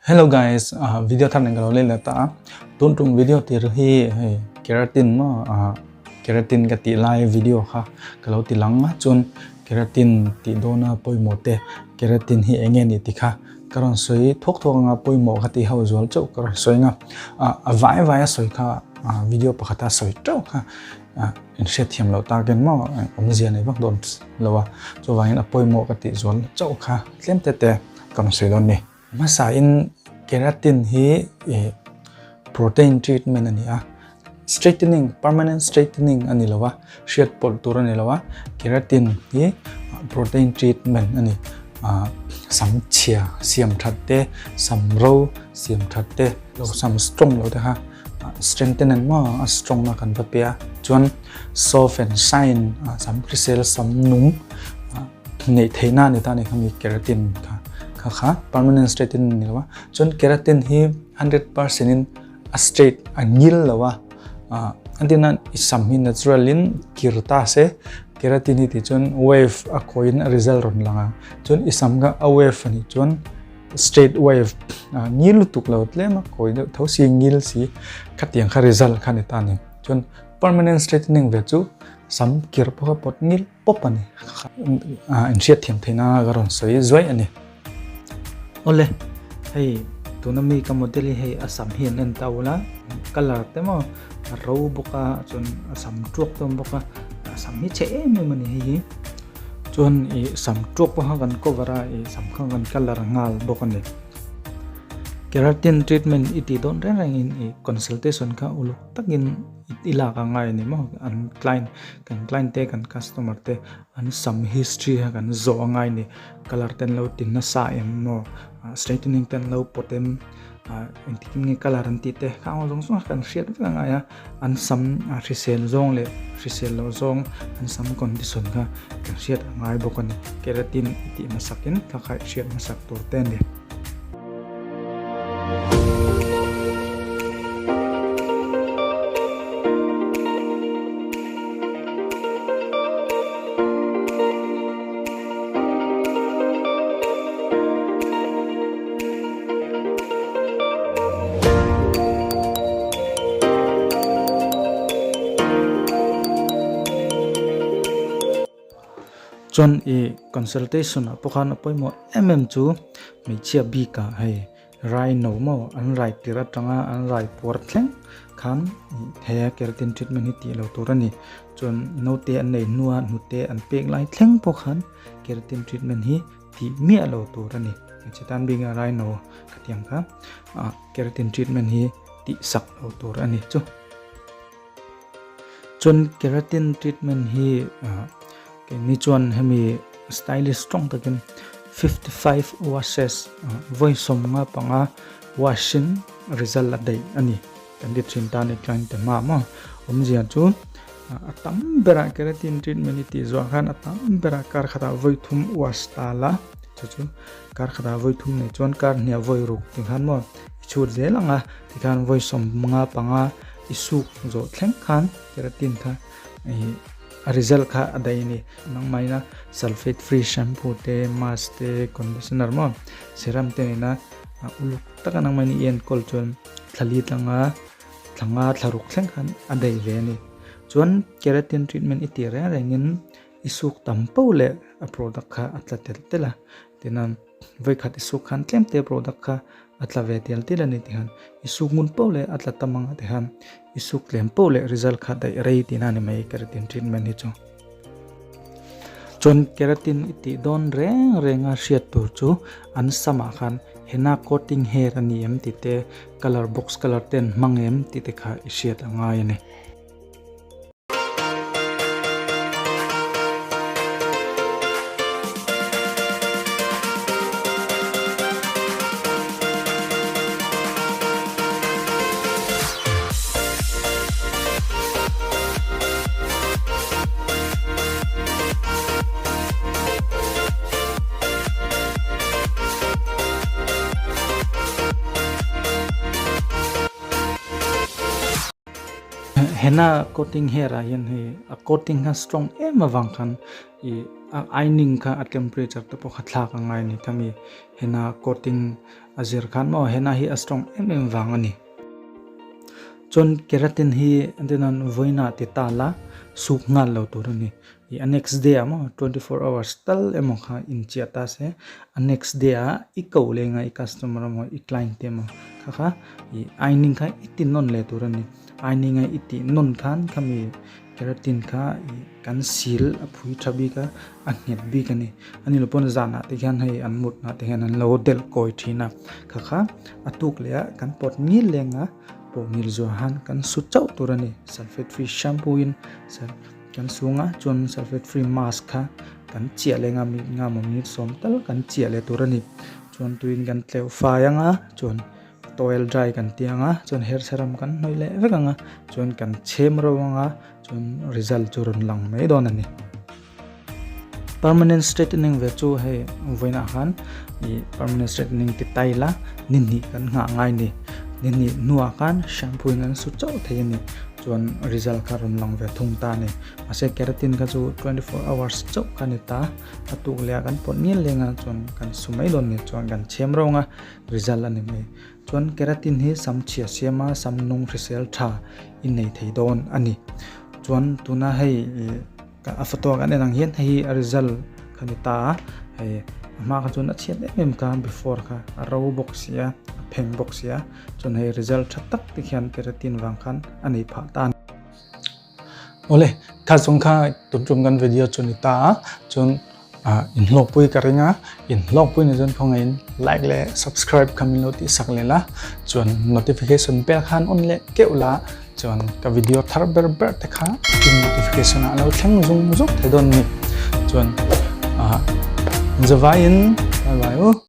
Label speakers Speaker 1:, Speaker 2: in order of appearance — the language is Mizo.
Speaker 1: Hello guys, uh, video thar nen ka lo lei leh ta a. Tun tum video tir hi hei keratin maw uh, keratin ka tih lai video kha ka lo ti lang a chuan keratin tih dawna pawimawh te keratin hi eng nge ni tih kha ka rawn sawi thuak thuak anga pawimawh ka tih ho zual chauh ka rawn sawi anga uh, a vai vai a sawi kha uh, video pakhata sawi teuh kha uh, in hriatthiam loh takin maw awmzia nei vak dawn lo a chuvangin a pawimawh ka tih zual chauh kha tlem te te ka rawn sawi dawn ni. Hmasain keratin hi ih protein treatment a ni a, straightening permanent straightening a ni lo a, hriat pawlh tur a ni lo a, keratin hi protein treatment a ni. Ah sam chhia siam that te, sam ro siam that te, lo sam strong lo te kha strengthen an maw a strong na kan va pe a, chuan soft and shine sam hrisel sam nung. Neih theihna a ni ta a ni kha mi keratin kha kha kha permanent straight in a ni lo a chuan keratin hi 100% in a straight a ngil lo a ah an tina i sam hi natural in kir ta se keratin hi tih chuan wave a kawiin a result rawn lang a chuan i sam kha a wave a nih chuan straight wave ah ngil lutuk lo tlem a kawi deuh tho si ngil si khatiang kha result kha a ni ta a ni chuan permanent straightening ve chu sam kir pawh kha pawt ngil. pawp a ni. In hriat thiam theih nana ka rawn sawi zuai a ni.
Speaker 2: Awle, hei tuna mi ka model hi hei a sam hi an en ta ula, colour te maw a ro bawk a chuan a sam tuak te awm bawk a, a sam hi chhe em em a ni hei hi. Chuan ih sam tuak pawh kha kan cover a, ih sam kha kan colour nghal bawk a ni. Keratin treatment i tih dawn reng rengin ih consultation kha uluk takin. I lak a ngai a ni maw an client kan client te kan customer te an sam history kha kan zawh a ngai a ni colour te an lo ti nasa em maw straightening te an lo pawt em ah engtik in nge colour an tih te khang ho zawng zawng kha kan hriat vek a ngai a an sam hrisel zawng leh hrisel loh zawng an sam condition kha kan hriat a ngai bawk a ni keratin i tih hmasak in kha kha i hriat hmasak tur te a ni. Chuan i consultation ah pawh khan a pawimawh em em chu hmeichhia bik ah hei rai no maw an rai tir atanga an rai puar thleng khan he keratin treatment hi tih lo tur a ni chuan naute an nei hnua hnute an pek lai thleng pawh khan keratin treatment hi tih miah lo tur a ni hmeichhe tan bik ah rai no khatiang kha ah keratin treatment hi tih sak lo tur a ni chu. Chuan keratin treatment hi keini chuan hemi stylish tawng takin 55 washes vawi sawmnga panga wash in result a daih a ni kan ti thin ta a ni client te hma maw awmzia chu a tam berah keratin treatment hi tih zawh khan a tam berah kar khatah vawi thum wash ta la chu chu kar khatah vawi thum nei chuan kar hniah vawi ruk ti khan maw i chhut zel ang a tikhan vawi sawmnga panga I suk zawh thleng khan keratin kha ih a result kha a daih a ni. Nangmahina sulphate free shampoo te mask te conditioner maw serum te nena uluk taka nangmahina i enkawl chuan thla li tlanga thla nga thla ruk thleng khan a daih ve a ni. Chuan keratin treatment i tih reng rengin i suk tam poh leh a product kha a tla telh telh a tina vawikhat i suk khan tlem te product kha a tla ve tel tel a ni tikhan i suk ngun poh leh a tla tam ang a tikhan i suk tlem poh leh result kha daih rei tihna a ni mai keratin treatment hi chu. Chuan keratin i tih dawn reng reng a hriat tur chu an samah khan henna coating hair a ni em tih te colour box colour te an hmang em tih te kha i hriat a ngai a ni. Henna coating hair ah hian hei a coating kha strong em avang khan I a ironing kha a temperature te pawh kha thlak a ngai a ni khami henna coating a zir khan maw henna hi a strong em em vang a ni. Chuan keratin hi entirnan vawiinah ti ta la suk nghal lo tur a ni. I a next day ah maw 24 hours tal emaw kha inchiah ta se a next day ah i koh leh nga i customer emaw i client te emaw kha kha i ironing kha i ti nawn leh tur a ni. Ironing a i tih nawn khan khami Keratin kha ih kan sil a phui tha bik a, a nghet bik a ni. A ni lo pawn zanah te hian hei an mutna te hian an lo delh kawi thin a, kha kha a tuk leh a kan pawt ngil leng a, pawh ngil zuah han kan su chauh tur a ni. Sulphate free shampoo in kan sung a, chuan sulphate free mask kha kan chiah leng a, mi nga maw minute sawm tal kan chiah leh tur a ni. Chuan tuiin kan tleuh fai ang a, chuan. Towel dry kan ti ang a chuan hair serum kan hnawih leh vek ang a chuan kan chhem ro ang a chuan result chu rawn lang mai dawn a ni. Permanent straightening ve chu hei vawiinah khan ih permanent straightening ti tai la ni hnih kan nghah ngai ni ni hnih hnuah khan shampoo in an su chauh thei a ni chuan result kha rawn lang ve thung ta a ni mahse keratin kha chu 24 hours chauh kha a ni ta a tuk leh ah kan pawt ngial leng a chuan kan su mai dawn a ni chuan kan chhem ro ang a. Result a ni mai. Chuan keratin hi sam chhia siam a, sam nung hrisel tha i nei thei dawn a ni. Chuan tuna hei a photo a kan en ang hian hei hi a result kha ni ta a, hei a hma kha chuan a chhiat em em kha before kha a ro bawk si a, a pheng bawk si a, chuan hei result tha tak te khian keratin vang khan a nei phah ta a ni.
Speaker 1: Awle, kha zawng kha tun tum kan video chu ni ta a, chuan inhlawkpui ka ring a, inhlawkpui ni chuan khawngaihin like leh subscribe kha min lo tih sak leh la, chuan notification bell khan on leh keuh la, chuan ka video thar ber ber te kha in notification ah lo thleng zung zung thei dawn a ni, chuan zavaiin bye bye u.